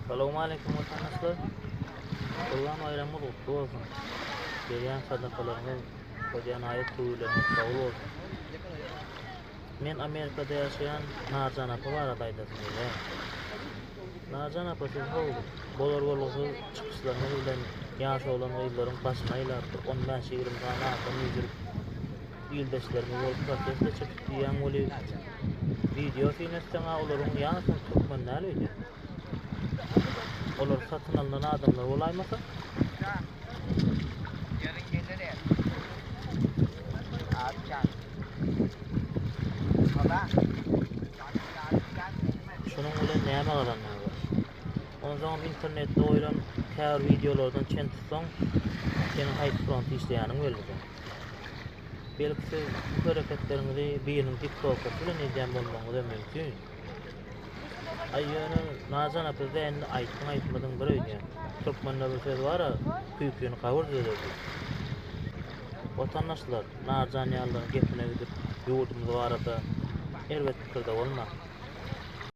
Salowmaleýkim watandaşlar! Gurban baýramyňyz gutly bolsun! Berýän sadakalaryňyz, okadýan aýat-töwirleriňiz kabul bolsun! Men Amerikada ýaşaýan Narjan apa barada aýdasym gelýär. Narjan apa siz how bolar-bolgusyz çykyşlaryňyz bilen ýaş oglan-gyzlaryň başyny aýlap bir on bäş-ýigrimi sany adam üýşürip ildeşlerimiz bolup protest geçirdik diýýäň weli wideo syn etseň-ä olaryň ýarysam türkmen däl öýdýän. Olar satyn alnan adamlar bolaýmasa. Şunuň bilen näme gazanmaly? Onsoňam internetde goýlan käbir wideolardan çen tutsaň, seniň haýsy frontda işleýäniň belli däl. Belki siz bu hereketleriňizi biriniň diktowkasy bilen edýän bolmagyňyzam mümkin. Aý ýöne Narjan apa bizde indi aýtdyň aýtmadyň bir öýdýän. Türkmende bir söz bara küýküni gabyr düzeler diýip. Watandaşlar Narjan ýalylaryň gepine gidip ýurdumyz barada erbet pikirde bolmaň.